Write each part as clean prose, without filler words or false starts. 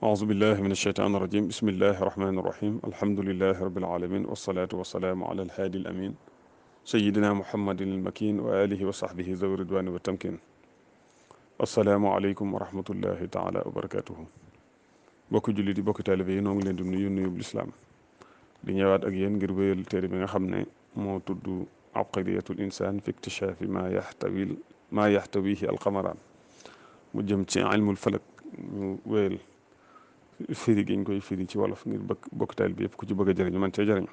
أعوذ بالله من الشيطان الرجيم بسم الله الرحمن الرحيم الحمد لله رب العالمين والصلاة والسلام على الهادي الأمين سيدنا محمد المكين وآله وصحبه ذوي الرضوان والتمكين السلام عليكم ورحمة الله تعالى وبركاته bokki jullit yi bokki taalibe yi noo ngi leen di nuyu nuyub lislaam di ñëwaat ak yéen ngir wéyal téere bi nga xam ne moo tudd abqariyatul insaan fi iktishafi maa yaxtawihi alqamaraan mu jëm ci ilmul falak ñu wéyal firi gi ñu koy firi ci wolof ngir bokki taalibe bi yëpp ku ci bëgg a jëriñu man cee jëriñu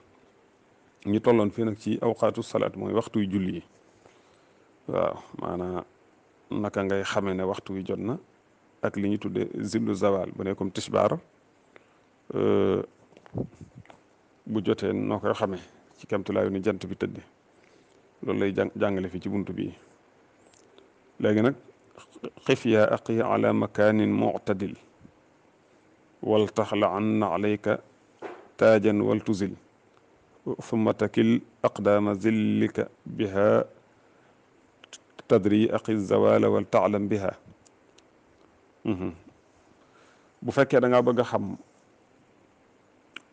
ñu tolloon fii nag ci awqaatu salaat mooy waxtu yu julli yi waaw maanaam naka ngay xamee ne waxtu wi jot na ak li ñu tudde zillu zawal bu ne comme tisbaar bu jotee noo koy xamee ci kamtulaayu ni jant bi tëdde loolu lay jàngale fi ci buntu bi léegi nag xif yaa aqi ala makaanin mu'tadil wal taxla an alayka taajan wal tuzil summa takil aqdaama zillika biha tadri aqi zawala wal taalam biha bu fekkee da ngaa bëgg a xam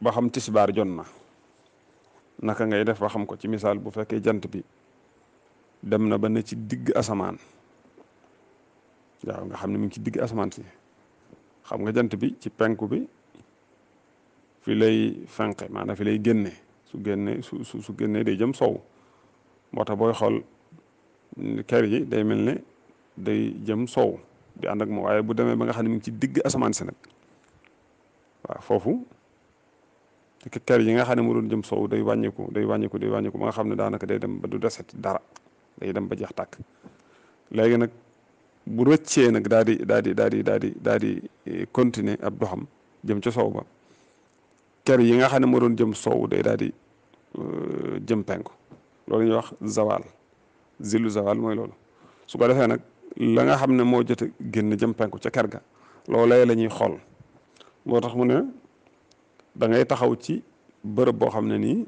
ba xam tisbaar jot na naka ngay def ba xam ko ci misaal bu fekkee jant bi dem na ba ne ci digg asamaan waaw nga xam ne mu ngi ci digg asamaan si xam nga jant bi ci penku bi fi lay fenqe maanaam fi lay génne su génnee day jëm sow moo tax booy xool ker yi day mel ne day jëm sow di ànd ak moom waaye bu demee ba nga xam ne mu ngi ci digg asamaan si nag waaw foofu ker yi nga xam ne mu doon jëm sow day wàññiku ba nga xam ne daanaka day dem ba du deseti dara day dem ba jeex tàkk léegi nag bu rëccee nag daal di continuer ab doxam jëm ca sow ba ker yi nga xam ne moo doon jëm sow day daal di jëm penku loolu ñuy wax zawal zillu zawal mooy loolu su ko defee nag la nga xam ne moo jot a génn jëm penku ca ker ga loolee la ñuy xool moo tax mu ne da ngay taxaw ci bërëb boo xam ne nii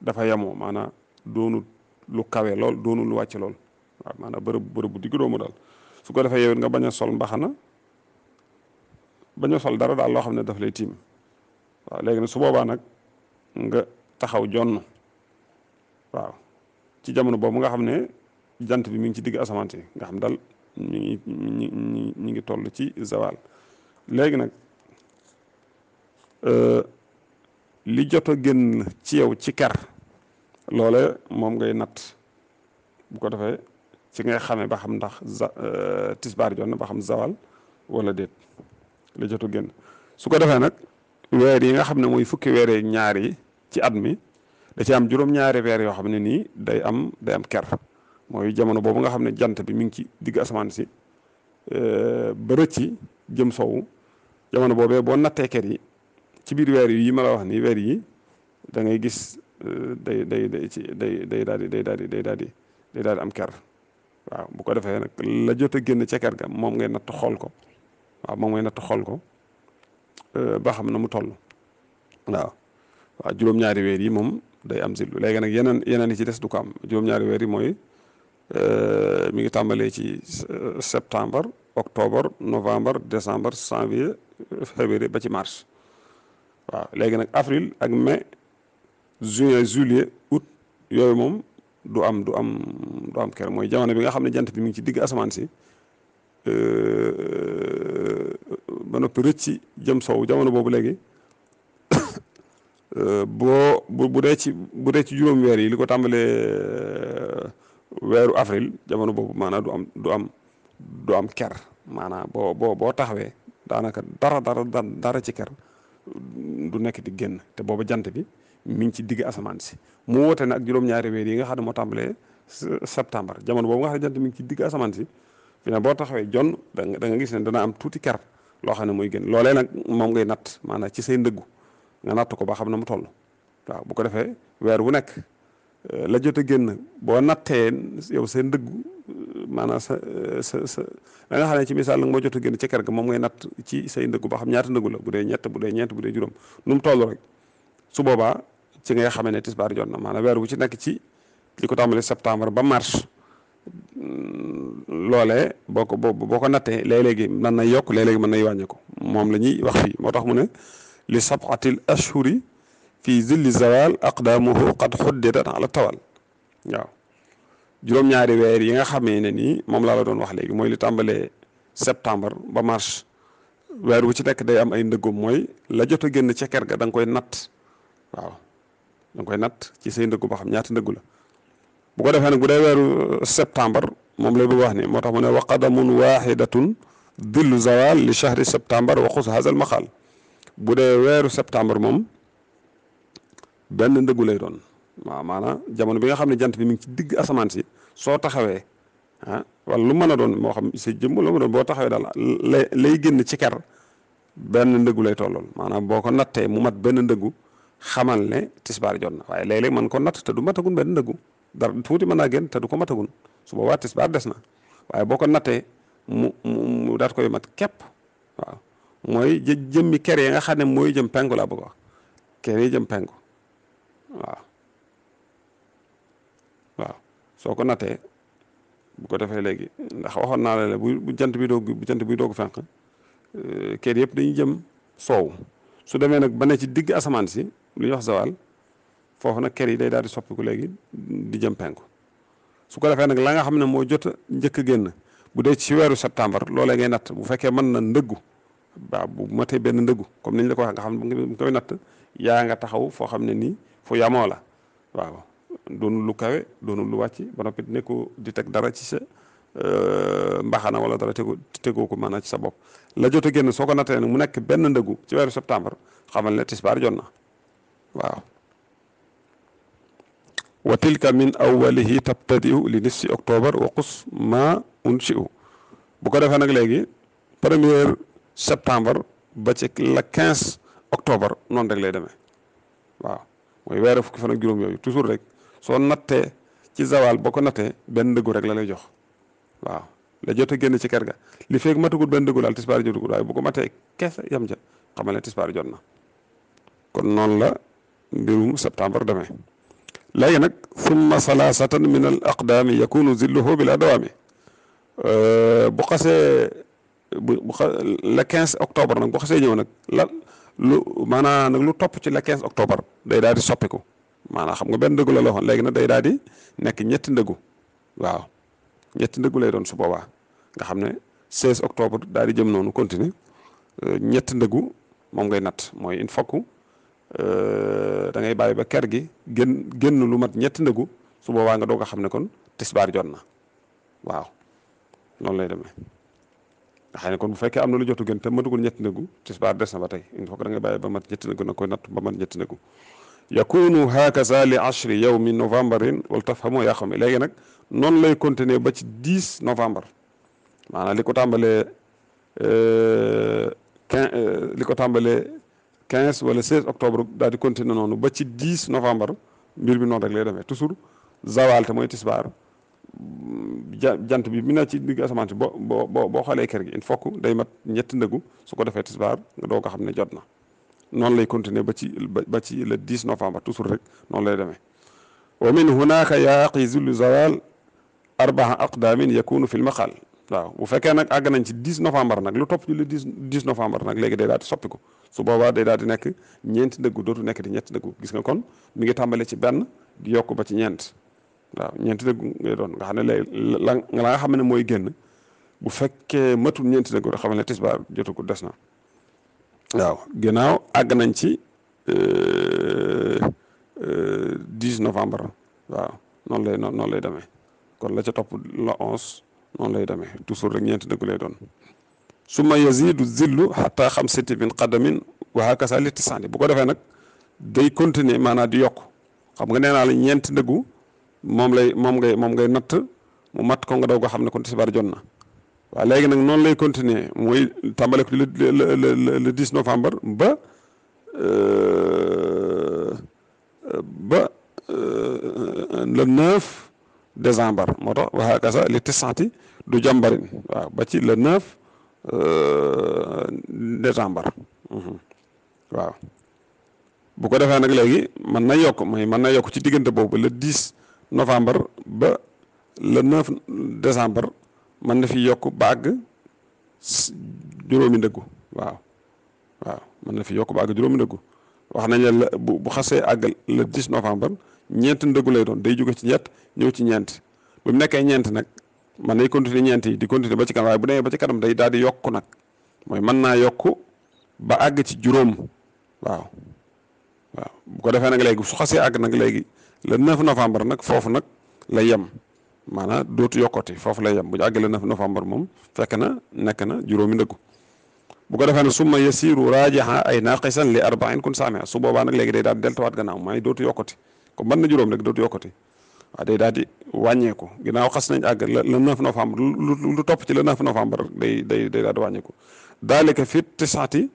dafa yemoo maanaam doonu lu kawe lool doonu lu wàcc lool waaw maanaam bërëb bu diggu doomu daal su ko defee yow nga bañ a sol mbaxana bañ a sol dara daal loo xam ne daf lay tiim waaw léegi nag su boobaa nag nga taxaw jonn waaw ci jamono boobu nga xam ne jant bi mi ngi ci digg asamaan si nga xam daal ñi ngi toll ci zawal léegi nag li jot a génn ci yow ci ker loole moom ngay natt bu ko defee ci ngay xamee ba xam ndax tisbaar jot na ba xam zawal wala déet li jot a génn su ko defee nag weer yi nga xam ne mooy fukki weer yi ñaar yi ci at mi da ci am juróom-ñaari weer yoo xam ne nii day am ker mooy jamono boobu nga xam ne jant bi mi ngi ci digg asamaan si ba rëcci jëm sowu jamono boobee boo nattee ker yi ci biir weer yi ma la wax nii weer yi da ngay gis day daal di am ker waaw bu ko defee nag la jot a génn ca ker ga moom ngay natt xool ko waaw moom ngay natt xool ko ba xam na mu toll waaw juróom-ñaari weer yi moom day am zillu léegi nag yeneen yi ci des du ko am juróom-ñaari weer yi mooy mi ngi tàmbalee ci septembre octobre novembre décembre janvier février ba ci mars waaw léegi nag avril ak mai juin juillet août yooyu moom du am ker mooy jamono bi nga xam ne jant bi mi ngi ci digg asamaan si ba noppi rëcc jëm sow jamono boobu léegi bu dee ci juróom weer yi li ko tàmbalee weeru avril jamono boobu maanaam du am ker maanaam boo taxawee daanaka dara ci ker du nekk di génn te booba jant bi mi ngi ci digg asamaan si mu woote ne ak juróom-ñaari weer yi nga xam ne moo tàmbalee septembre jamono boobu nga xam ne jant mi ngi ci digg asamaan si fi ne boo taxawee jon da nga gis ne dana am tuuti ker loo xam ne muy génn loolee nag moom ngay natt maanaam ci say ndëggu nga natt ko ba xam ne mu toll waaw bu ko defee weer wu nekk la jot a génn boo nattee yow seen ndëggu maanaam da nga xam ne ci misaal nag moo jot a génn ca ker ga moom ngay natt ci say ndëggu ba xam ñaata ndëggu la bu dee ñett bu dee ñeent bu dee juróom nu mu toll rek su boobaa ci ngay xamee ne tisbaar jot na maanaam weer wu ci nekk ci li ko tàmbalee septembre ba mars loolee boo ko nattee léeg-léegi mën na yokk léeg-léegi mën nay wàññi ko moom la ñuy wax fii moo tax mu ne li sabatil ashhuri fi zilli zawal aqdamuhu qad xuddidat ala tawal waaw juróom-ñaari weer yi nga xamee ne nii moom laa la doon wax léegi mooy li tàmbalee septembre ba mars weer wu ci nekk day am ay ndëggum mooy la jot a génn ca ker ga da nga koy natt waaw da nga koy natt ci say ndëggu ba xam ñaata ndëggu la bu ko defee nag bu dee weeru septembre moom la bëgg wax ni moo tax mu ne wa qadamun waxidatun dillu zawal li chahri septembre wa xus hazal maqal bu dee weeru septembre moom benn ndëggu lay doon waaw maanaam jamono bi nga xam ne jant bi mi ngi ci digg asamaan si soo taxawee wala lu mën a doon moo xam sa jëmm lu ma doon boo taxawee daal lay génn ci ker benn ndëggu lay tollool maanaam boo ko nattee mu mat benn ndëggu xamal ne tisbaar jot na waaye léeg-léeg mën ko natt te du matagun benn ndëggu dara tuuti mën naa génn te du ko matagun su boobaa tisbaar des na waaye boo ko nattee mu daat koy mat képp waaw mooy jëmmi ker yi nga xam ne mooy jëm penku laa bëgg wax ker yi jëm penku waaw soo ko nattee bu ko defee léegi ndax waxoon naa la bu jant bi doog fenk ker yëpp dañuy jëm soow su demee nag ba ne ci digg asamaan si lu ñuy wax zawal foofu nag ker yi day daal di soppiku léegi di jëm penku su ko defee nag la nga xam ne moo jot a njëkk a génn bu dee ci weeru septembre loolee ngay natt bu fekkee mën na ndëggu waaw bu matee benn ndëggu comme niñ la ko waxee nga xam ne nga koy natt yaa nga taxaw foo xam ne nii fu yamoo la waaw doonul lu kawe doonul lu wàcc ba noppi nekku di teg dara ci sa mbaxana wala dara tegoo ko maanaam ci sa bopp la jot a génn soo ko nattee nag mu nekk benn ndëggu ci weeru septembre xamal ne tisbaar jot na waaw wa tilka min awwalihi tabtadiu li nisfi octobre wa qus ma unshiu bu ko defee nag léegi premier septembre ba ci la 15 octobre noonu rek lay demee waaw mooy weeru fukki fan ak juróom yooyu toujours rek soo nattee ci zawal boo ko nattee benn ndëggu rek la lay jox waaw la jot a génn ci ker ga li feeg matagul benn ndëggu daal tisbaar jotagul waaye bu ko matee kese yam ca xamal ne tisbaar jot na kon noonu la mbirum septembre demee léegi nag summa salaasatan min al aqdaami yakunu zilluhu bila dawaami bu xasee le 15 octobre nag bu xasee ñëw nag maanaam nag lu topp ci le 15 octobre day daal di soppiku maanaam xam nga benn ndëggu la waxoon léegi nag day daal di nekk ñetti ndëggu waaw ñetti ndëggu lay doon su boobaa nga xam ne 16 octobre daal di jëm noonu continue ñetti ndëggu moom ngay natt mooy il faut que da ngay bàyyi ba ker gi génn lu mat ñetti ndëggu su boobaa nga doog a xam ne kon tisbaar jot na waaw noonu lay demee nga xam ne kon bu fekkee am na lu jotu gën te matugul ñetti ndëggu tisbaar des na ba tey il faut que da ngay bàyyi ba mat ñetti ndëggu nag koy natt ba mat ñetti ndëggu yakunu hakaza li ashri yawmi novembarin wala tafhamu yaa xam ne léegi nag noonu lay continuer ba ci 10 novembre maanaam li ko tàmbalee 15 wala 16 octobre daal di continuer noonu ba ci 10 novembre mbir bi noonu rek lay demee toujours zawal te mooy tisbaar jant bi mi na ci digg asamaan si boo xoolee kër gi il faut que day mat ñetti ndëggu su ko defee tisbaar nga doo ko xam ne jot na noonu lay continuer ba ci le 10 novembre toujours rek noonu lay demee wa min hunaka yaaqi zillu zawal arbaa aqdamin yakunu fi l maqal waaw bu fekkee nag àgg nañ ci 10 novembre nag lu topp ci le 10 novembre nag léegi day daal di soppiku su boobaa day daal di nekk ñeenti ndëggu dootu nekk di ñetti ndëggu gis nga kon mi ngi tàmbale ci benn di yokk ba ci ñeent waaw ñeenti ndëggu ngay doon nga xam ne léegi la nga xam ne mooy génn bu fekkee matul ñeenti ndëggu rek xam ne tisbaar jotu des na waaw ginnaaw àgg nañ ci 10 novembre waaw noonu lay demee kon la ca topp la 11 noonu lay demee toujours rek ñeenti dëggu lay doon summa yazidu zillu xata xamsati min qadamin wa hakasa li tisani bu ko defee nag day continuer maanaam di yokk xam nga nee naa la ñeenti dëggu moom ngay natt mu mat ko nga daw ko xam ne kon tisbaar jot na waaw léegi nag noonu lay continuer mooy tàmbale ko le 10 novembre ba le 9 décembre moo tax wa hakasa li tisati du jàmbarin waaw ba ci le 9 décembre waaw bu ko defee nag léegi mën na yokk ci diggante boobu le 10 novembre ba le 9 décembre mën na fi yokk ba àgg juróomi ndëggu waaw mën na fi yokk ba àgg juróomi ndëggu. wax nañ la bu xasee àgg le 10 novembre ñeent ndëggu lay doon, day jóge ci ñett ñëw ci ñeent. bu mu nekkee ñeent nag man day continuer ñeent yi di continuer ba ci kanam, waaye bu demee ba ci kanam day daal di yokku nag, mooy mën naa yokku ba àgg ci juróom. waaw bu ko defee nag léegi su xasee àgg nag léegi le 9 novembre nag foofu nag lay yem, maanaam dootu yokkoti, foofu lay yem. bu ñu àggee le 9 novembre moom fekk na nekk na juróomi ndëggu. bu ko defee nag summa yasiru raajiha ay naqisan li arba'in kun saamia, su boobaa nag léegi day daal di deltuwaat gannaaw, mooy dootu yokkoti, comme mën na juróom rek dootu yokkoti. waaw day daal di wàññeeku ginnaaw xas nañ àgg le 9 novembre lu topp ci le 9 novembre day daal di wàññeeku. daalika fi tisati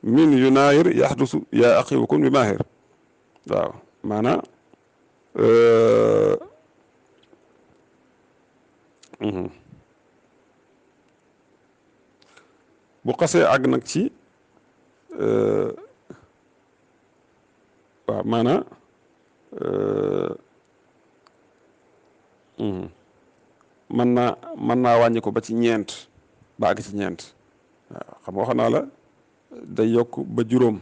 min yunaayir yaxdusu yaa axi wa kun bi maahir. waaw maanaam bu xasee àgg nag ci waaw maanaam mën naa wàññi ko ba ci ñeent, ba àgg ci ñeent. waaw xam nga wax naa la day yokk ba juróom.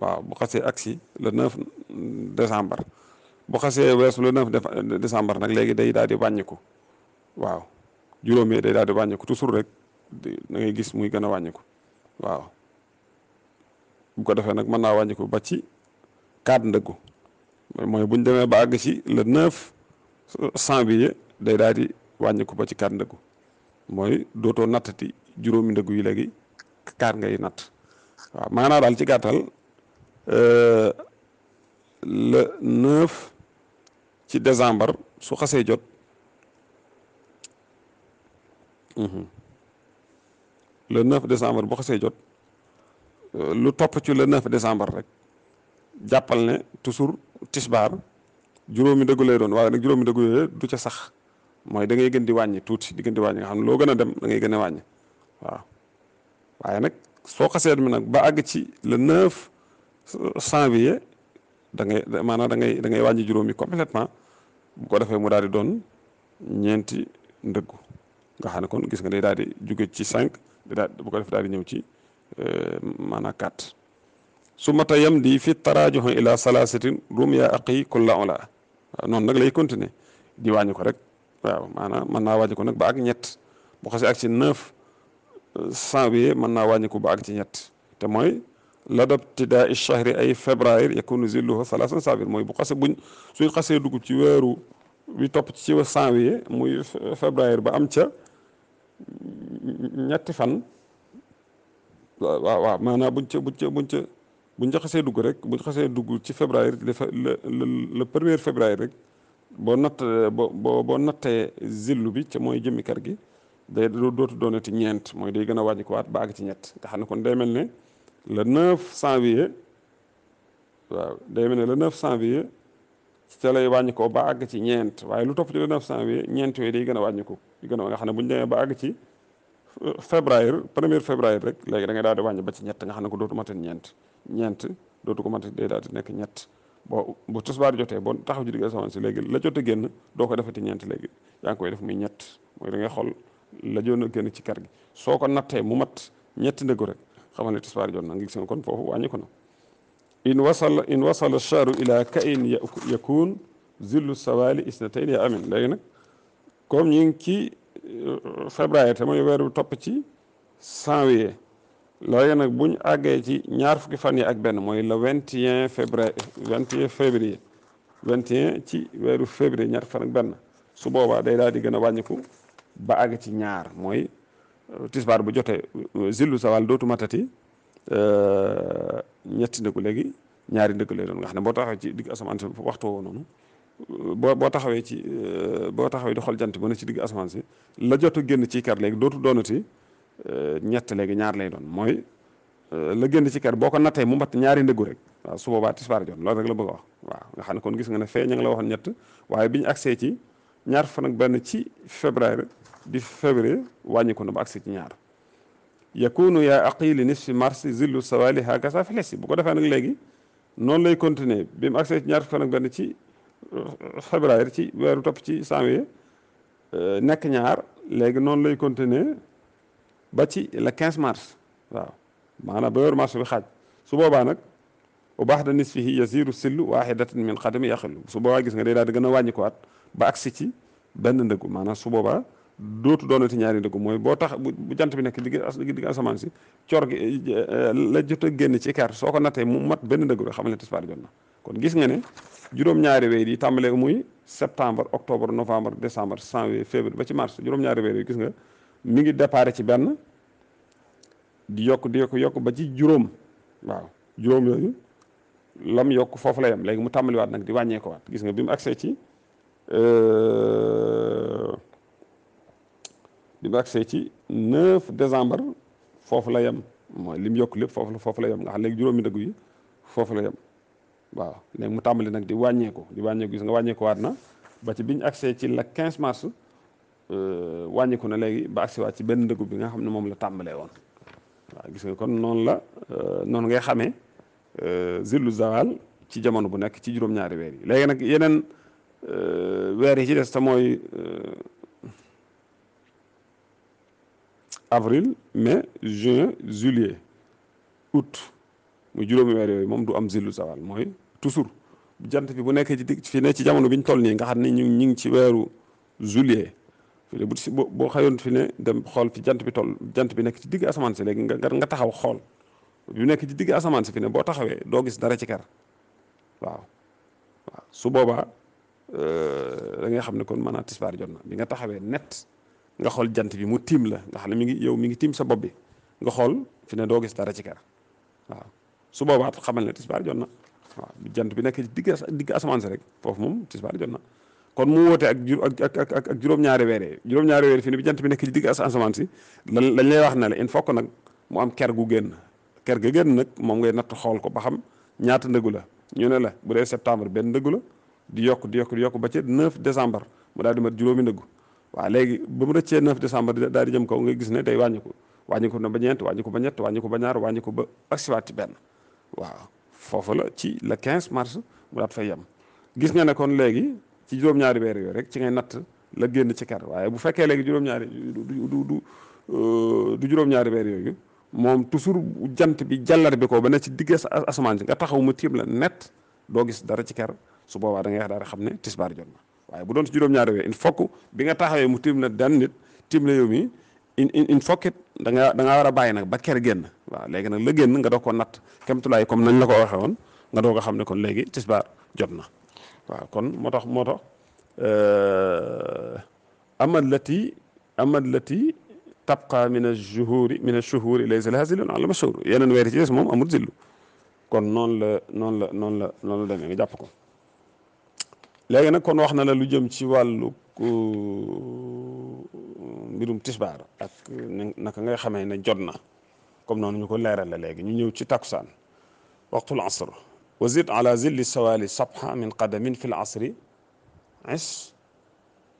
waaw bu xasee agsi le 9 décembre, bu xasee weesu le 9 décembre nag léegi day daal di wàññiku. waaw juróom yi day daal di wàññiku toujours rek da ngay gis muy gën a wàññiku. waaw bu ko defee nag mën naa wàññiku ba ci 4 ndëggu, mooy bu ñu demee ba àgg ci le 9 janvier day daal di wàññiku ba ci 4 ndëggu, mooy dootoo nattati juróomi ndëggu yi léegi 4 ngay natt. waaw maanaa daal ci gàttal le 9 ci décembre su xasee jot le 9 décembre bu xasee jot lu topp ci le 9 décembre rek jàppal ne toujours tisbaar juróomi dëggu lay doon, waaye nag juróomi dëggu yooyu du ca sax, mooy da ngay gën di wàññi tuuti, di gën di wàññi nga xam ne loo gën a dem da ngay gën a wàññi. waaw waaye nag soo xasee mi nag ba àgg ci le 9 janvier da ngay wàññi juróomi complètement. bu ko defee mu daal di doon ñeenti ndëggu, nga xam ne kon gis nga day daal di jóge ci 5 bu ko defee daal di ñëw ci maanaam 4. su mata yam di fi taraajuxu ila salaasatin rum yaa aqi kulla ola. waaw noonu nag lay continuer di wàññi ko rek. waaw maanaam mën naa wàññi ko nag ba ak ñett, bu xasee ak ci 9 janvier mën naa wàññi ko ba ak ci ñett, te mooy ladabtidaa shahri ay février yakunu zilluhu salaasan saabir, mooy bu xasee suñ xasee dugg ci weeru wi topp ci janvier muy février ba am ca ñetti fan. waaw maanaam buñ ca xasee dugg rek, buñ xasee dugg ci février le premier février rek boo nattee zillu bi ca mooy jëmmi kër gi day dootu doonati ñeent, mooy day gën a wàññi ko waat ba àgg ci ñett, nga xam ne kon day mel ne le 9 janvier. waaw day mel ne le 9 janvier ca lay wàññi ko ba àgg ci ñeent, waaye lu topp ci le 9 janvier ñeent yooyu day gën a wàññi ko nga xam ne bu ñu demee ba àgg ci février premier février rek léegi da ngay daal di wàññi ba ci ñett, nga xam ne ko dootu matin ñeent dootu ko matin, day daal di nekk ñett. bu tisbaar jotee boo taxaw ci digg asamaan si léegi la jot a génn doo ko defati ñeent, léegi yaa ngi koy def muy ñett, mooy da ngay xool la joon a génn ci kër gi soo ko nattee mu mat ñetti ndëggu rek xamal ne tisbaar jot na, nga gis nga kon foofu wàññi ko na. in wasala charu ila kain yakun zillu sawali isnatayn ya amin. léegi nag comme ñi ngi ci février te mooy weeru topp ci janvier, léegi nag buñ àggee ci ñaar fukki fan yi ak benn mooy le 21 février 21 ci weeru février ñaar fukki fan ak benn, su boobaa day daal di gën a wàññiku ba àgg ci ñaar, mooy tisbaar bu jotee zillu sawal dootu matati ñetti ndëggu, léegi ñaari ndëggu lay doon, nga xam ne boo taxawee ci digg asamaan si waxtu woo noonu boo taxawee di xool jant bi ne ci digg asamaan si la jot a génn ci kër léegi dootu doonati ñett, léegi ñaar lay doon, mooy la génn ci kër boo ko nattee mu mat ñaari ndëggu rek. waaw su boobaa tisbaar jot loolu rek la bëgg a wax. waaw nga xam ne kon gis nga ne fee ña ngi la waxoon ñett, waaye bi ñu agsee ci ñaar fan ak benn ci février wàññi ko na ba agsee ci ñaar. yakunu yaa aqili nisfi mars zillu sawali hakasa fi lesi. bu ko defee nag léegi noonu lay continuer bi mu agsee ci ñaar fan ak benn ci février ci weeru topp ci janvier nekk ñaar, léegi noonu lay continuer ba ci le 15 mars. waaw maanaam ba weeru mars bi xaaj su boobaa nag bu baax da nisfihi yasiru sillu waxidatin min xadami yaxillu su boobaa gis nga day daal di gën a wàññikuwaat ba agsi ci benn ndëggu maanaam su boobaa dootu doonati ñaari ndëggu mooy boo tax bu jant bi nekk digg asamaan si cor gi la jot a génn ci ker soo ko nattee mu mat benn ndëggu rek xamal ne tisbaar jot na kon gis nga ne juróom-ñaari weer yi tàmbalee muy septembre octobre novembre décembre janvier février ba ci mars juróom-ñaari weer yi gis nga mi ngi déparé ci benn di yokk ba ci juróom waaw juróom yooyu lam yokk foofu la yem léegi mu tàmbaliwaat nag di wàññeeku waat gis nga bi mu agsee ci bi mu agsee ci 9 décembre foofu la yem mooy lim yokk lépp foofu la yem nga xam léegi juróomi dëggu yi foofu la yem waaw léegi mu tàmbali nag di wàññeeku gis nga wàññeeku waat na ba ci biñu agsee ci la 15 mars wàññeeku na léegi ba agsi waat ci benn dëggu bi nga xam ne moom la tàmbalee woon waaw gis nga kon noonu la noonu ngay xamee zillu zawal ci jamono bu nekk ci juróom-ñaari weer yi léegi nag yeneen weer yi ci des te mooy avril mai juin juillet août muy juróomi weer yooyu moom du am zillu zawal mooy toujours jant bi bu nekkee ci digg fi ne ci jamono bi ñu toll nii nga xam ne ñu ngi ci weeru juillet fi ne boo xëyoon fi ne dem xool fi jant bi toll jant bi nekk ci digg asamaan si léegi nga taxaw xool bu nekk ci digg asamaan si fi ne boo taxawee doo gis dara ci ker waaw su boobaa da ngay xam ne kon maanaam tisbaar jot na bi nga taxawee net nga xool jant bi mu tiim la nga xam ne mi ngi tiim sa bopp bi nga xool fi ne doo gis dara ci ker waaw su boobaa xamal ne tisbaar jot na waaw jant bi nekk ci digg asamaan si rek foofu moom tisbaar jot na kon mu woote ak juróom-ñaari weer fi ne bi jant bi nekk ci digg asamaan si lañ lay wax ne la il faut que nag mu am ker gu génn ker ga génn nag moom ngay natt xool ko ba xam ñaata ndëggu la ñu ne la bu dee septembre benn ndëggu la di yokk ba ca 9 décembre mu daal di mat juróomi ndëggu waaw léegi ba mu rëccee 9 décembre daal di jëm kaw nga gis ne day wàññiku na ba ñeent wàññiku ba ñett wàññiku ba ñaar wàññiku ba agsiwaat ci benn waaw foofu la ci le 15 mars mu daat fay yem gis nga ne kon léegi ci juróom-ñaari weer yooyu rek ci ngay natt la génn ci ker waaye bu fekkee léegi juróom-ñaari du juróom-ñaari weer yooyu moom toujours jant bi jàllar bi ko ba ne ci digg asamaan si nga taxaw mu tiim la net doo gis dara ci ker su boobaa da ngay wax daal xam ne tisbaar jot na waaye bu doon ci juróom-ñaari weer il faut que bi nga taxawee mu tiim la dan nit tiim la yow mi il faut que da ngaa war a bàyyi nag ba ker génn waaw léegi nag la génn nga doog ko natt kemtulaay comme nañ la ko waxee woon nga doog a xam ne kon léegi tisbaar jot na waaw kon moo tax amad lati tabqa min ash-shuhuri laysa laha zillun ala mashhur yeneen weer yi ci des moom amul zillu kon noonu la demee nga jàpp ko léegi nag kon wax na la lu jëm ci wàllu mbirum tisbaar ak naka ngay xamee ne jot na comme noonu ñu ko leeral la léegi ñu ñëw ci takusaan waqtul asr wa zid ala zilli sawali sabha min qadamin fi l asri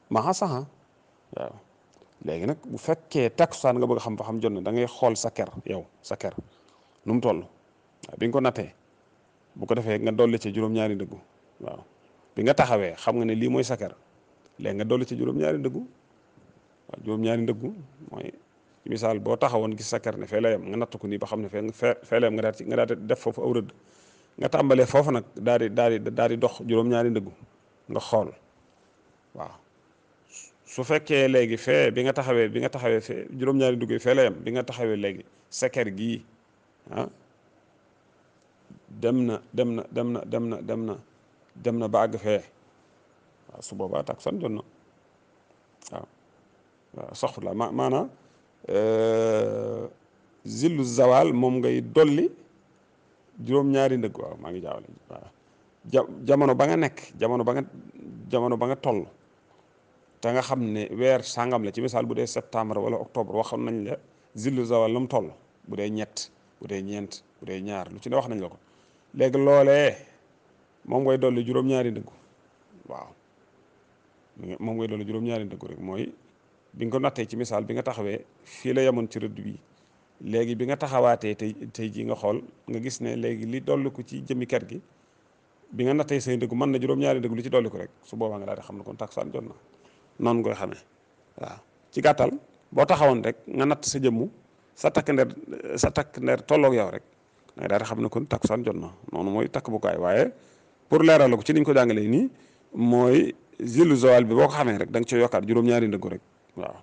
maha saha waaw léegi nag bu fekkee takusaan nga bëgg xam ba xam jot na da ngay xool sa ker nu mu toll waaw bi nga ko nattee bu ko defee nga dolli ci juróom-ñaari ndëggu waaw bi nga taxawee xam nga ne lii mooy sa ker léegi nga dolli ci juróom-ñaari ndëggu waaw juróom-ñaari ndëggu mooy misaal boo taxawoon gis sa ker ne fee la yem nga natt ko nii ba xam ne fee la yem nga daal di def foofu aw rëdd nga tàmbalee foofu nag daal di dox juróom-ñaari ndëggu nga xool waaw su fekkee léegi fee bi nga taxawee fee juróom-ñaari ndëggu yi fee la yem bi nga taxawee léegi sa ker gii dem na ba àgg fee waaw su boobaa takkusaan jot na waaw soxla maanaam zillu zawal moom ngay dolli juróom-ñaari ndëgg waaw maa ngi jaawale waaw jamono ba nga nekk jamono ba nga toll te nga xam ne weer sàngam la ci misaal bu dee septembre wala octobre waxoon nañ la zillu zawal la mu toll bu dee ñett bu dee ñeent bu dee ñaar lu ci ne wax nañ la ko léegi loolee moom ngay dolli juróom-ñaari ndëggu waaw moom ngay dolli juróom-ñaari ndëggu rek mooy bi nga ko nattee ci misaal bi nga taxawee fii la yemoon ci rëdd bi léegi bi nga taxawaatee tey jii nga xool nga gis ne léegi li dolli ko ci jëmmi ker gi bi nga nattee say ndëggu mën na juróom-ñaari ndëggu li ci dolli ko rek su boobaa nga daal di xam ne kon takkusaan jot na noonu koy xamee waaw ci gàttal boo taxawoon rek nga natt sa jëmmu sa takk ndeer tolloog yow rek da ngay daal di xam ne kon takkusaan jot na noonu mooy takk bu kaay. waaye pour leeral ko ci niñ ko jàngalee nii mooy zillu zawal bi boo ko xamee rek da nga ci yokkaat juróom-ñaari ndëggu rek waaw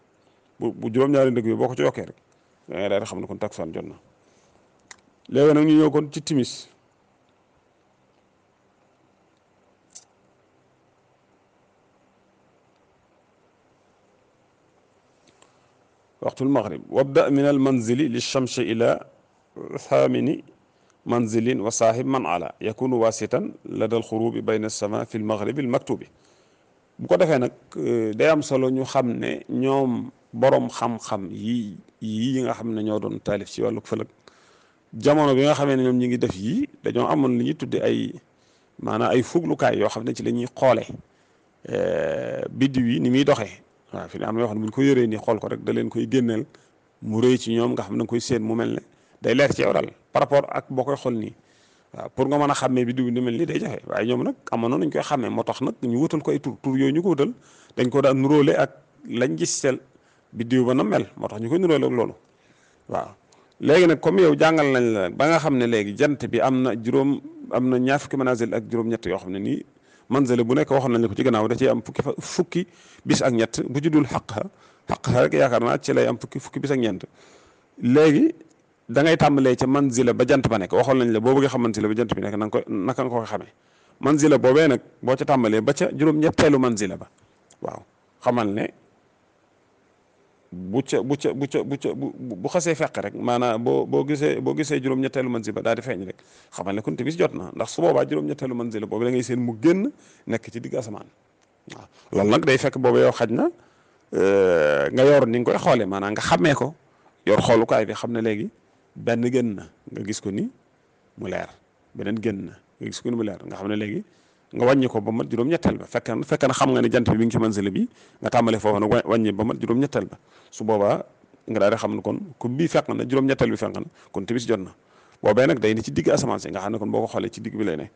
bu juróom-ñaari ndëggu yi boo ko ci yokkee rek da ngay daal di xam ne kon takkusaan jot na. léegi nag ñu ñëw kon ci timis waxtul maghrib wabda min al manzili li chamsi ila thamini manzilin wa saaxib man ala yakunu wasitan lada al xurubi bayna sama fi l maghribi al maktubi. bu ko defee nag day am solo ñu xam ne ñoom borom xam-xam yi nga xam ne ñoo doon taalif ci wàllu fëlëg jamono bi nga xamee ne ñoom ñi ngi def yii dañoo amoon li ñuy tudde ay maanaam ay fuglukaay yoo xam ne ci la ñuy xoole biddiw yi ni muy doxee. waaw fi ne am na yoo xam ne bu ñu ko yoree nii xool ko rek da leen koy génneel mu rëy ci ñoom nga xam ne nga koy séen mu mel ne day leer ci yow daal par rapport ak boo koy xool nii waaw pour nga mën a xàmmee biddiw ni mel nii day jafe waaye ñoom nag amoon nañ koy xàmmee moo tax nag ñu wutal ko ay tur yooyu ñu ko wutal dañ ko daan nuróole ak lañ gis sel biddiw ba na mel moo tax ñu koy nuróole ak loolu waaw. léegi nag comme yow jàngal nañ la ba nga xam ne léegi jant bi am na ñaar fukki manazil ak juróom-ñett yoo xam ne nii manzile bu nekk waxoon nañ la ko ci gannaaw da ciy am fukki bis ak ñett bu ci dul xaq rek yaakaar naa ci lay am fukki bis ak ñeent. léegi da ngay tàmbalee ca manzila ba jant ba nekk waxoon nañ la boo bëggee xam manzila ba jant bi nekk naka nga ko xamee manzila boobee nag boo ca tàmbalee ba ca juróom-ñetteelu manzila ba waaw xamal ne bu xasee fekk rek maanaam boo gisee juróom-ñetteelu manzila ba daal di feeñ rek xamal ne kon timis jot na ndax su boobaa juróom-ñetteelu manzila boobu da ngay seen mu génn nekk ci digg asamaan waaw loolu nag day fekk boobu yow xaj na nga yor ni nga koy xoolee maanaam nga xàmmee ko yor xoolukaay bi xam ne léegi benn génn na nga gis ko ni mu leer beneen génn na nga gis ko ni mu leer nga xam ne léegi nga wàññi ko ba mat juróom-ñetteel ba fekk na xam nga ne jant bi mi ngi ci manzila bi nga tàmbale foofu nag wàññi ba mat juróom-ñetteel ba su boobaa nga daal di xam ne kon ku bii fekk na juróom-ñetteel bi fekk na kon timis jot na boobee nag day ne ci digg asamaan si nga xam ne kon boo ko xoolee ci digg bi lay ne.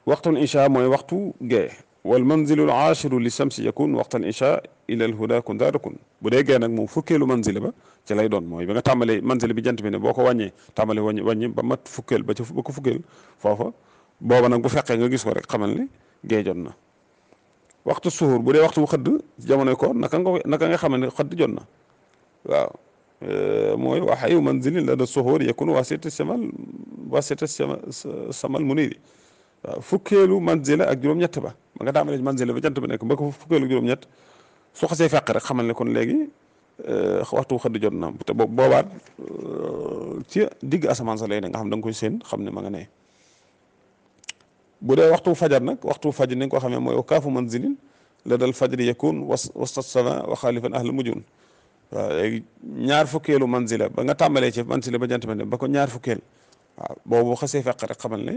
waxtul isha mooy waxtu gee wal manzilu al aashiru li samsi yakun waxtal isha ila al huda kun daarakun bu dee gee nag moom fukkeelu manzila ba ci lay doon mooy bi nga tàmbalee manzila bi jant bi ne boo ko wàññee tàmbalee wàññi ba mat fukkeel ba ko fukkeel foofa booba nag bu fekkee nga gis ko rek xamal ne gee jot na. waxtu suhur bu dee waxtu xëdd jamono ko naka nga xamal ne xëdd jot na waaw mooy waxayu manzilin la da suhur yakun wasita samal muniri waaw fukkeelu manzila ak juróom-ñett ba nga tàmbalee manzila ba jant ba nekk ba ko fukkeelu juróom-ñett su xasee fekk rek xamal ne kon léegi waxtu xëdd jot na te boobaat ci digg asamaan sa lay ne nga xam da nga koy seen xam ne ma nga ne. bu dee waxtu fajar nag waxtu fajar ni nga ko xamee mooy kaafu manzilin la dal fajri yakun wasta sama wa xaalifan ahla mujun waaw léegi ñaar fukkeelu manzila ba nga tàmbalee ci manzila ba jant ba ko ñaar fukkeel waaw boobu xasee fekk rek xamal ne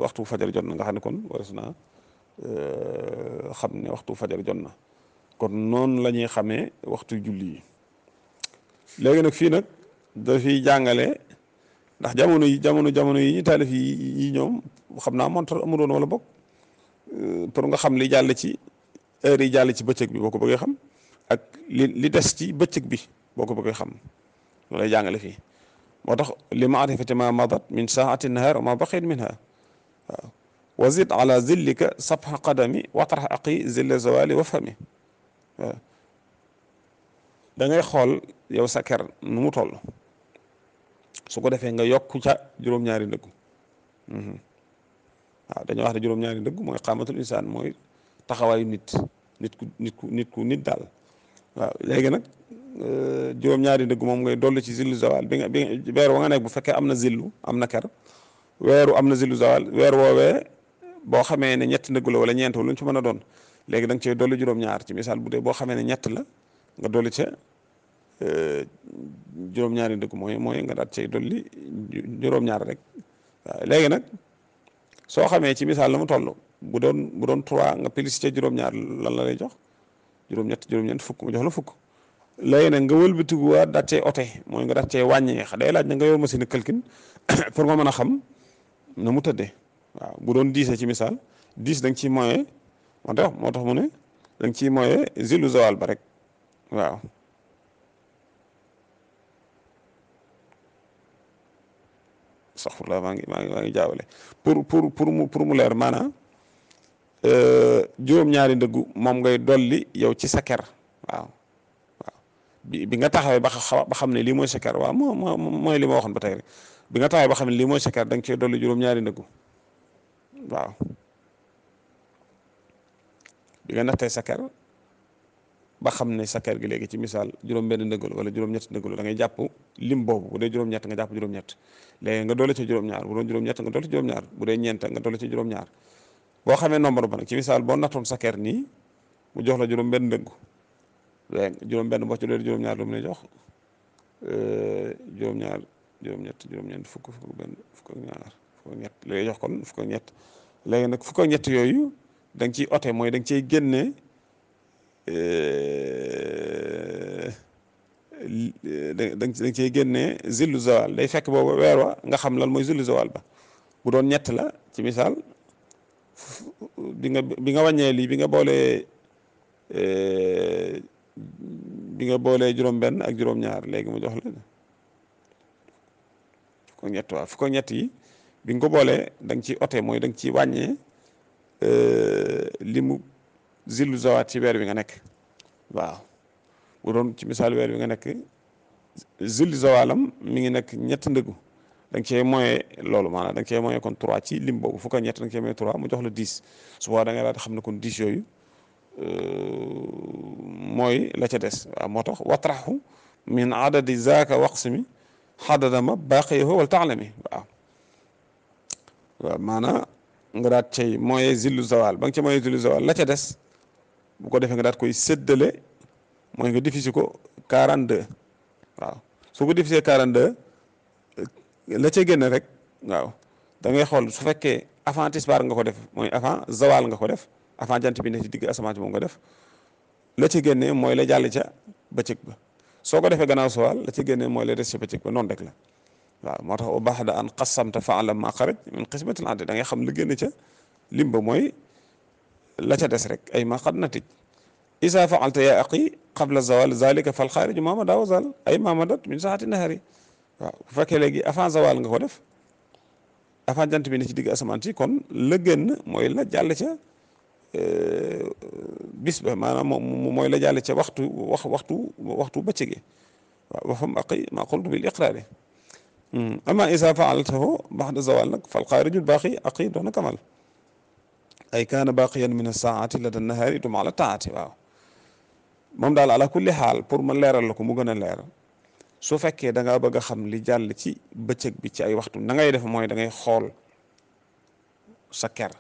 waxtu fajar jot na nga xam ne kon waras naa xam ne waxtu fajar jot na kon noonu la ñuy xamee waxtu julli yi. léegi nag fii nag dafiy jàngale ndax jamono yi ñu taalif yi ñoom xam naa montar amu doon wala bokk pour nga xam li jàll ci heure yi jàll ci bëccëg bi boo ko bëggee xam ak li des ci bëccëg bi boo ko bëggee xam loolu lay jàngale fii moo tax li maarifati ma madat min saati nahar wa ma baqiyat minha waaw wa zid ala zillika sabha qadami watrax aqi zilla zawali wa fami waaw da ngay xool yow sa ker nu mu toll su ko defee nga yokk ca juróom-ñaari ndëggu waaw dañoo wax ne juróom-ñaari ndëggu mooy qaamatul insaan mooy taxawaayu nit ku daal waaw léegi nag juróom-ñaari ndëggu moom ngay dolli ci zillu zawal bi nga weer wa nga nekk bu fekkee am na zillu am na ker weeru am na zillu zawal weer woowee boo xamee ne ñetti ndëggu la wala ñeent lu ñu ci mën a doon léegi da nga cey dolli juróom-ñaar ci misaal bu dee boo xamee ne ñett la nga dolli ca juróom-ñaari ndëggu mooy nga daat cay dolli juróom-ñaar rek waaw léegi nag soo xamee ci misaal la mu toll bu doon 3 nga plus ca juróom-ñaar lan la lay jox juróom-ñett fukk mu jox la fukk léegi nag nga wëlbatiku waa daat cay ote mooy nga daat cay wàññee day laaj na nga yor machine calcul pour nga mën a xam na mu tëddee waaw bu doon 10 ci misaal 10 da nga ciy moyen moo tax mu ne da nga ciy moyen zillu zawal ba rek waaw astaghfirullah maa ngi jaawale pour mu leer maanaam juróom-ñaari ndëggu moom ngay dolli yow ci sa ker waaw bi nga taxawee ba xam ne lii mooy sa ker waaw mooy li ma waxoon ba tey rek bi nga taxawee ba xam ne lii mooy sa ker da nga cee dolli juróom-ñaari ndëggu waaw bi nga nattee sa ker ba xam ne sa ker gi léegi ci misaal juróom-benn ndëggu la wala juróom-ñett ndëggu la da ngay jàpp lim boobu bu dee juróom-ñett nga jàpp juróom-ñett léegi nga dolli ci juróom-ñaar bu doon juróom-ñett nga dolli ci juróom-ñaar bu dee ñeent nga dolli ci juróom-ñaar boo xamee nombre ba nag ci misaal boo nattoon sa ker nii mu jox la juróom-benn ndëggu léegi juróom-benn boo ci dolli juróom-ñaar lu mu lay jox juróom-ñaar juróom-ñett juróom-ñeent fukk benn fukk ak ñaar fukk ak ñett lay jox kon fukk ak ñett léegi nag fukk ak ñett yooyu da nga ciy ote mooy da nga ciy génne da nga ciy génne zillu zawal day fekk boobu weer wa nga xam lan mooy zillu zawal ba bu doon ñett la ci misaal bi nga wàññee lii bi nga boolee juróom-benn ak juróom-ñaar léegi mu jox la fukk ak ñett waaw fukk ak ñett yi bi nga ko boolee da nga ciy ote mooy da nga ciy wàññee li mu zillu zawaat ci weer bi nga nekk waaw bu doon ci misaal weer bi nga nekk zillu zawalam mi ngi nekk ñett ndëggu da nga cee moyen loolu maanaam da nga cee moyen kon 3 ci lim boobu fukk ak ñett da nga cee moyen 3 mu jox la 10 su boobaa da nga daal di xam ne kon 10 yooyu mooy la ca des waaw moo tax watraxu min adadi zaaka waqsimi xadada ma baaqiyahu wal taalami waaw maanaam nga daat cay moyen zillu zawal ba nga ca moyen zillu zawal la ca des bu ko defee nga daat koy séddale mooy nga diviser ko 42 waaw soo ko diviser 42 la ca génn rek waaw da ngay xool su fekkee avant tisbaar nga ko def mooy avant zawal nga ko def avant jant bi ne ci digg asamaan si moom nga def la ca génne mooy la jàll ca bëccëg ba soo ko defee gannaaw zawal la ca génne mooy la des ca bëccëg ba noonu rek la waaw moo tax baxda an qasamta fa'lam ma xaraj min qismatil adad da ngay xam la génn ca lim ba mooy la ca des rek ay ma qad natij isa fa'alta ya aqi qabla zawal zalika fal xaariju ma mada wa zal ay ma madat min saati nahari waaw bu fekkee léegi avant zawal nga ko def avant jant bi ne ci digg asamaan si kon la génn mooy la jàll ca bis ba maanaam mooy la jàll ca waxtu bëccëg waaw wa fam aqi ma qultu bil iqraari ama isa faaltahu baxda zawal nag fal xaarijul baaqi aqi doona kamal ay kaana baqiyan min asaati lada nahaari dum ala taati waaw moom daal ala kulli xaal pour ma leeral la ko mu gën a leer su fekkee da ngaa bëgg a xam li jàll ci bëccëg bi ci ay waxtu na ngay def mooy da ngay xool sa ker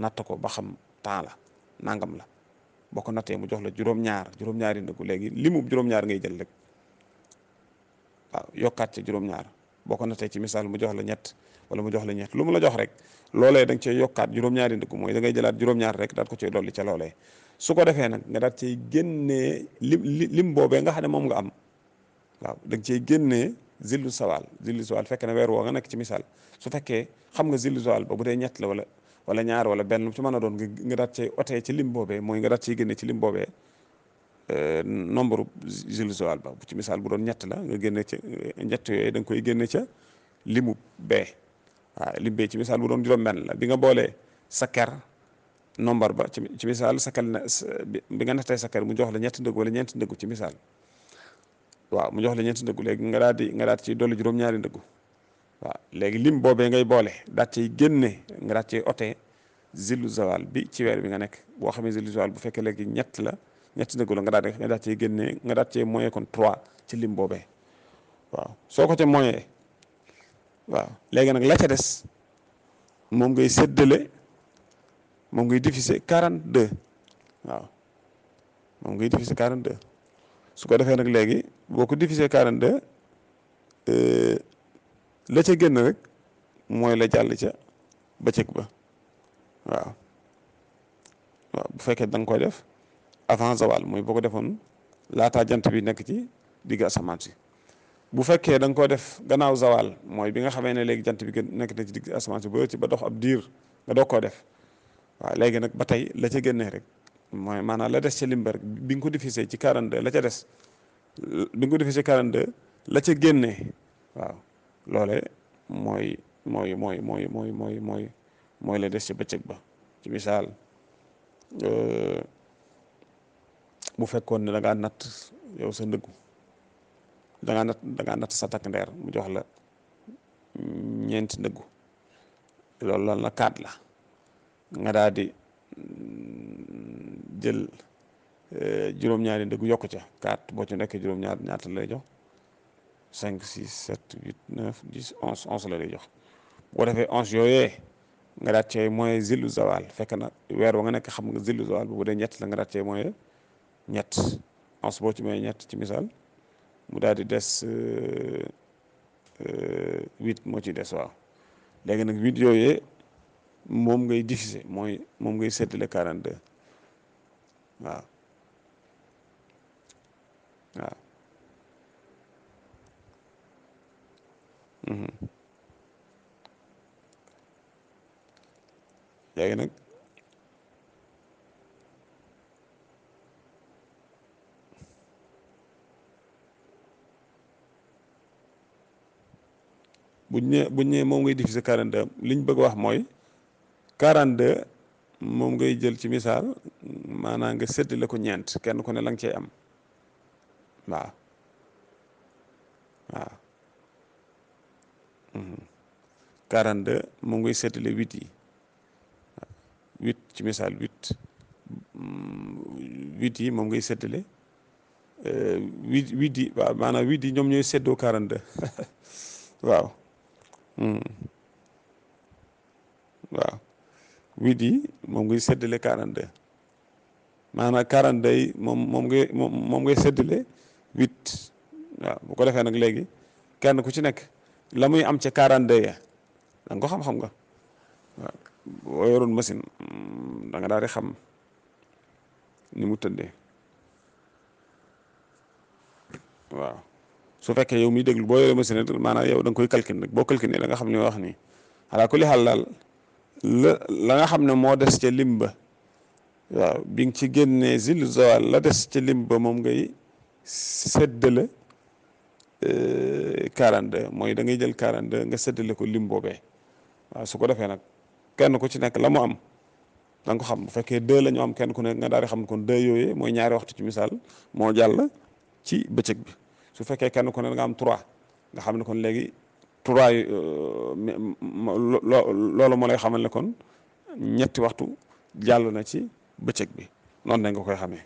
natt ko ba xam temps la nangam la boo ko nattee mu jox la juróom-ñaari ndëggu léegi limu juróom-ñaar ngay jël rek waaw yokkaat ca juróom-ñaar boo ko nattee ci misaal mu jox la ñett wala mu jox la ñett lu mu la jox rek loolee da nga cey yokkaat juróom-ñaari ndëggu mooy da ngay jëlaat juróom-ñaar rek daat ko cay dolli ca loolee su ko defee nag nga daat cay génnee lim boobee nga xam ne moom nga am waaw da nga cey génnee zillu zawal fekk na weer woo nga nekk ci misaal su fekkee xam nga zillu zawal ba bu dee ñett la wala ñaar wala benn ci mën a doon nga daat cay otee ci lim boobee mooy nga daat cay génne ci lim boobee nombre zillu zawal ba ci misaal bu doon ñett la nga génne ca ñett yooyu da nga koy génne ca limu bee waaw lim bee ci misaal bu doon juróom-benn la bi nga boolee sa ker nombre ba ci misaal sa ker bi nga nattee sa ker mu jox la ñetti ndëggu wala ñeenti ndëggu ci misaal waaw mu jox la ñeenti ndëggu léegi nga daat ci dolli juróom-ñaari ndëggu waaw léegi lim boobee ngay boole daat ciy génne nga daat ciy otee zillu zawal bi ci weer bi nga nekk boo xamee zillu zawal bu fekkee léegi ñetti ndëggu la nga daat ciy génne nga daat ciy moyen kon 3 ci lim boobee waaw soo ko ca moyen waaw léegi nag la ca des moom ngay séddale moom ngay diviser 42 waaw moom ngay diviser 42 su ko defee nag léegi boo ko diviser 42 la ca génn rek mooy la jàll ca bëccëg ba waaw bu fekkee da nga koy def avant zawal mooy boo ko defoon laataa jant bi nekk ci digg asamaan si bu fekkee da nga ko def gannaaw zawal mooy bi nga xamee ne léegi jant bi nekk na ci digg asamaan si ba dox ab diir nga doog koo def waaw léegi nag ba tey la ca génnee rek mooy maanaam la des ca limba rek bi nga ko divisé ci 42 la ca des bi nga ko divisé 42 la ca génnee waaw loolee mooy mooy la des ci bëccëg ba. ci misaal bu fekkoon ne da ngaa natt yow sa ndëggu da ngaa natt sa takk ndeer mu jox la ñeenti ndëggu, loolu lan la 4 la, nga daal di jël juróom-ñaari ndëggu yokku ca 4 boo ci nekkee juróom-ñaar ñaata lay jox 5 6 7 8 9 10 11 11 la lay jox. bu ko defee 11 yooyee nga daat cee mooy zillu zawal, fekk na weer wa nga nekk xam nga zillu zawal bu dee ñett la nga daat cee mooy ñett 11 boo ci mooy ñett ci misaal mu daal di des 8 moo ci des. waaw léegi nag 8 yooyee moom ngay diviser moom ngay séddale 42. waaw waaw léegi nag buñ ñëwee moom ngay diviser 42 liñ bëgg wax mooy 42 moom ngay jël ci misaal maanaam nga séddale ko ñeent kenn ku ne la nga cey am. waaw waaw 42 moom ngay séddale 8 yi 8 ci misaal 8 yi moom ngay séddale 8 yi waaw maanaam 8 yi ñoom ñooy séddoo 42 waaw waaw 8 yi moom ngay séddale 42 maanaam 42 yi moom ngay séddale 8. waaw bu ko defee nag léegi kenn ku ci nekk la muy am ca 42 ya da nga ko xam nga waaw boo yoroon machine da nga daal di xam ni mu tëddee. waaw su fekkee yow miy déglu boo yoree machine maanaam yow da nga koy calculer rek boo calculer la nga xam li ma wax nii ala kulli xaal daal la nga xam ne moo des ca lim ba waaw bi nga ci génnee zillu zawal la des ca lim ba moom ngay séddale 42 mooy da ngay jël 42 nga séddale ko lim boobee. waaw su ko defee nag kenn ku ci nekk la mu am da nga ko xam bu fekkee 2 la ñu am kenn ku nekk nga daal di xam ne kon 2 yooyu mooy ñaari waxtu ci misaal moo jàll ci bëccëg bi. su fekkee kenn ku ne nga am 3 nga xam ne kon léegi 3 yi loolu moo lay xamal ne kon ñetti waxtu jàll na ci bëccëg bi noonu dañ nga koy xamee.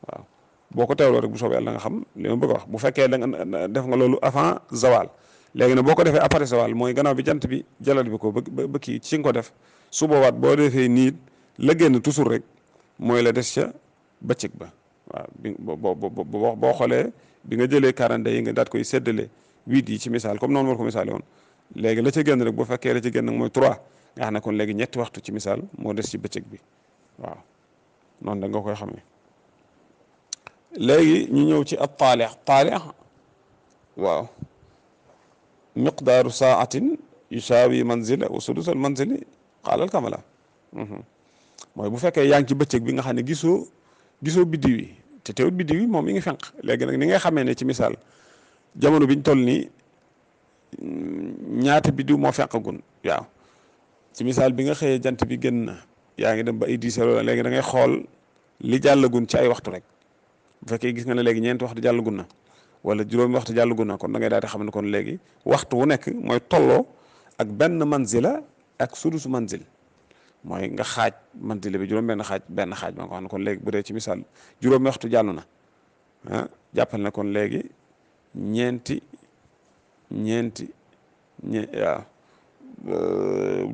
waaw boo ko teewloo rek bu soobee yàlla nga xam li ma bëgg a wax bu fekkee da nga def nga loolu avant zawal léegi nag boo ko defee après zawal mooy gannaaw bi jant bi jalal bi ko ba kii ci nga ko def su boobaat boo defee nii la génn toujours rek mooy la des ca bëccëg ba. waaw bi boo xoolee bi nga jëlee 42 yi nga daat koy séddale 8 yi ci misaal comme noonu war ko misaale woon léegi la ca génn rek bu fekkee la ca génn nag mooy 3 nga xam ne kon léegi ñetti waxtu ci misaal moo des ci bëccëg bi. waaw noonu da nga koy xamee. léegi ñu ñëw ci ab taalix waaw miqdaaru saatin yusaawi manzila wa sudusal manzili xaalal kamala mooy bu fekkee yaa ngi ci bëccëg bi nga xam ne gisoo biddiw yi te teewut biddiw yi moom mi ngi fenq. léegi nag ni ngay xamee ne ci misaal jamono biñ toll nii ñaata biddiw moo fenqagun. waaw ci misaal bi nga xëyee jant bi génn na yaa ngi dem ba ay 10 heures léegi da ngay xool li jàllagun ci ay waxtu rek bu fekkee gis nga ne léegi ñeenti waxtu jàllagun na wala juróomi waxtu jàllagun na kon da ngay daal di xam ne kon léegi waxtu wu nekk mooy tolloo ak benn manzila ak sudusu manzil mooy nga xaaj manzila bi juróom benn xaaj ba nga xam ne kon léegi bu dee ci misaal juróomi waxtu jàllu na jàppal ne kon léegi ñeenti waaw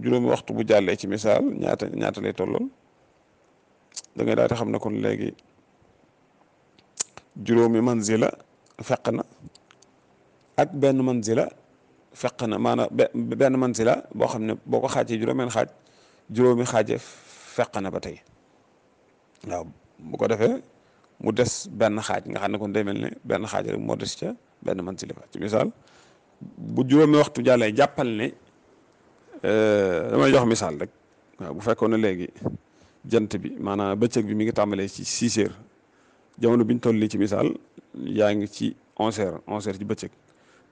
juróomi waxtu bu jàllee ci misaal ñaata lay tolloon da ngay daal di xam ne kon léegi juróomi manzila feq na ak benn manzila feq na maanaam benn manzila boo xam ne boo ko xaajee juróomi xaaje feq na ba tey. waaw bu ko defee mu des benn xaaj nga xam ne kon day mel ne benn xaaj rek moo des ca benn manzila ba ci misaal bu juróomi waxtu jàllee jàppal ne damay jox misaal rek. waaw bu fekkoon ne léegi jant bi maanaam bëccëg bi mi ngi tàmbalee ci 6 heures jamono biñ toll nii ci misaal yaa ngi ci 11 heures ci bëccëg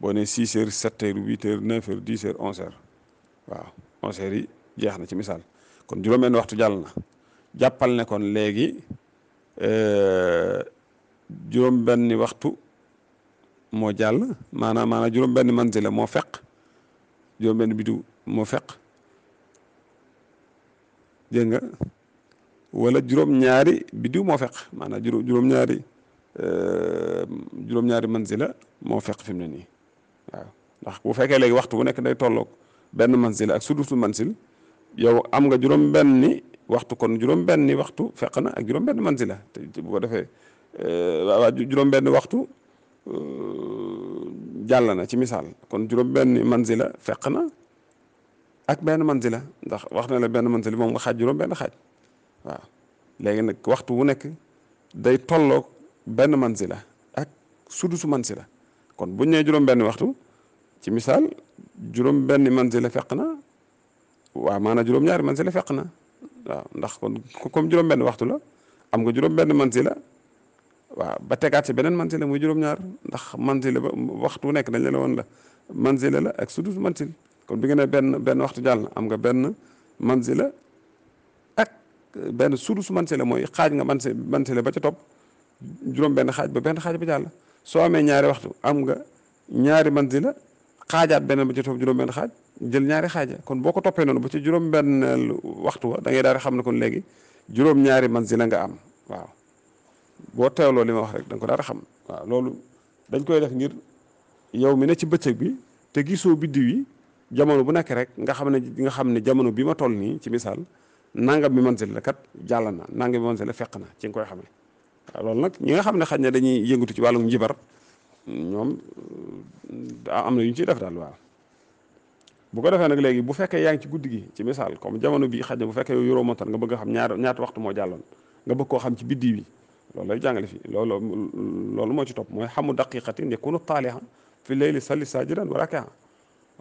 boo ne 6 heures 7 heures 8 heures 9 heures 10 heures 11 heures waaw 11 heures yi jeex na ci misaal kon juróom-benn waxtu jàll na jàppal ne kon léegi juróom-benni waxtu moo jàll maanaam juróom-benni manzila moo feq juróom-benni bidiw moo feq dégg nga wala juróom-ñaari bidiw moo feq maanaam juróom-ñaari manzila moo feq fi mu ne nii waaw ndax bu fekkee léegi waxtu bu nekk day tolloog benn manzila ak sudusu manzil yow am nga juróom-benni waxtu kon juróom-benni waxtu feq na ak juróom-benni manzila te bu ko defee waaw juróom-benni waxtu jàll na ci misaal kon juróom-benni manzila feq na ak benn manzila ndax wax na la benn manzila moom nga xaaj juróom-benn xaaj waaw léegi nag waxtu wu nekk day tolloog benn manzila ak sudusu manzila kon buñ nee juróom-benni waxtu ci misaal juróom-benni manzila feq na waaw maanaam juróom-ñaari manzila feq na waaw ndax kon comme juróom-benni waxtu la am nga juróom-benn manzila waaw ba tegaat ci beneen manzila muy juróom-ñaar ndax manzila ba waxtu wu nekk dañ la woon la manzila la ak sudus manzil kon bi nga ne benn waxtu jàll na am nga benn manzila ak benn sudus manzila mooy xaaj nga manzila ba ca topp juróom-benn xaaj ba benn xaaj ba jàll soo amee ñaari waxtu am nga ñaari manzila xaajaat beneen ba ca topp juróom-benn xaaj jël ñaari xaaja kon boo ko toppee noonu ba ci juróom-benn waxtu wa da ngay daal di xam ne kon léegi juróom-ñaari manzila nga am waaw boo teewloo li ma wax rek da nga ko daal di xam waaw loolu dañ koy def ngir yow mi ne ci bëccëg bi te gisoo biddiw yi jamono bu nekk rek nga xam ne jamono bi ma toll nii ci misaal nangam bi manzila kat jàll na nangam bi manzila fekk na ci nga koy xamee waaw loolu nag ñi nga xam ne xaj na dañuy yëngatu ci wàllum njibar ñoom am na yu ñu ciy def daal waaw bu ko defee nag léegi bu fekkee yaa ngi ci guddi gi ci misaal comme jamono bii xaj na bu fekkee yow yoroo montar nga bëgg a xam ñaata waxtu moo jàlloon nga bëgg koo xam ci biddiw yi loolu lay jàngale fii loolu moo ci topp mooy xamu daqiqatin yakunu taaliha fi leyli salli sajidan wa rakaa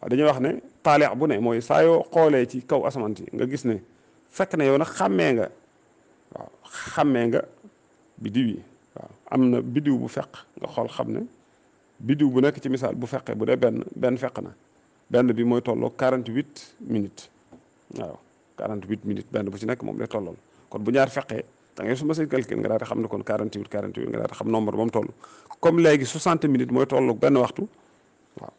waaw dañuy wax ne taalix bu ne mooy saa yoo xoolee ci kaw asamaan si nga gis ne fekk na yow nag xàmmee nga biddiw yi waaw am na biddiw bu feq nga xool xam ne biddiw bu nekk ci misaal bu feqee bu dee benn feq na benn bi mooy tolloo 48 minutes waaw 48 minutes benn bu ci nekk moom lay tollool kon bu ñaar feqee da ngay suma say calcul nga daal di xam ne kon 48 nga daal di xam nombre ba mu toll comme léegi 60 minutes mooy tolloog benn waxtu waaw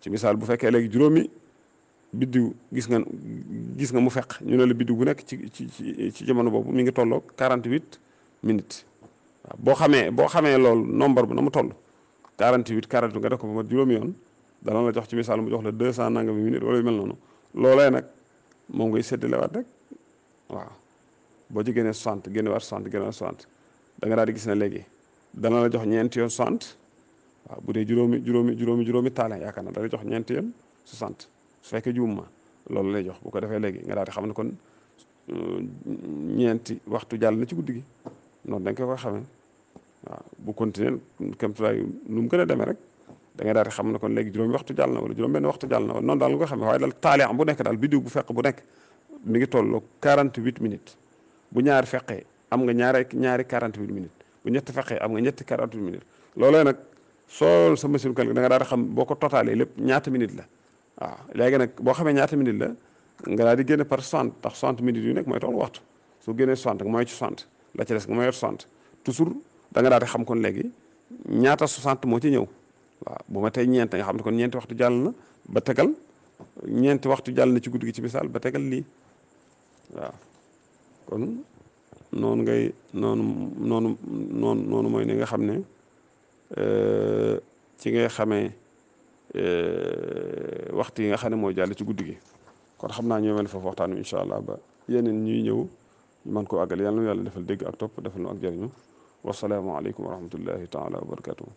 ci misaal bu fekkee léegi juróomi biddiw gis nga mu feq ñu ne la biddiw bu nekk ci jamono boobu mi ngi tolloog 48 minutes waaw boo xamee loolu nombre bu na mu toll 48 nga def ko ba mat juróomi yoon dana la jox ci misaal mu jox la 200 nangami minutes wala yu mel noonu loolee nag moom ngay séddalewaat rek waaw boo ci génnee 60 génnewaat 60 génnewaat 60 da nga daal di gis ne léegi dana la jox ñeenti yoon 60 waaw bu dee juróomi taale yaakaar na dana jox ñeenti yoon 60 su fekkee juum ma loolu lay jox bu ko defee léegi nga daal di xam ne kon ñeenti waxtu jàll na ci guddi gi noonu dañ koy xamee waaw bu continuer kémtulaay nu mu gën a demee rek da ngay daal di xam ne kon léegi juróomi waxtu jàll na wala juróom benn waxtu jàll na wala noonu daal nga koy xamee waaye daal taale bu nekk daal biddiw bu fekk bu nekk mi ngi tolloo 48 minutes bu ñaari feqee am nga ñaari 48 minutes bu ñetti feqee am nga ñetti 48 minutes loolee nag soo sa machine calcul da nga daal di xam boo ko totalee lépp ñaata minutes la waaw léegi nag boo xamee ñaata minutes la nga daal di génne par 60 ndax 60 minutes yu nekk mooy toll waxtu soo génnee 60 nga mooy ci 60 la ci des nga mooy 60 toujours da nga daal di xam kon léegi ñaata 60 moo ci ñëw waaw bu ma tey ñeent nga xam ne kon ñeenti waxtu jàll na ba tegal ñeenti waxtu jàll na ci guddi gi ci misaal ba tegal lii waaw kon noonu mooy ni nga xam ne ci ngay xamee waxtu yi nga xam ne mooy jàll ci guddi gi kon xam naa ñoo mel foofu waxtaan wi incha allah ba yeneen ñuy ñëw ñu mën koo àggal yàlla na yàlla defal dégg ak topp defal nu ak jëriñu wasalaamu aleykum wa rahmatullahi taala wa barakatuhu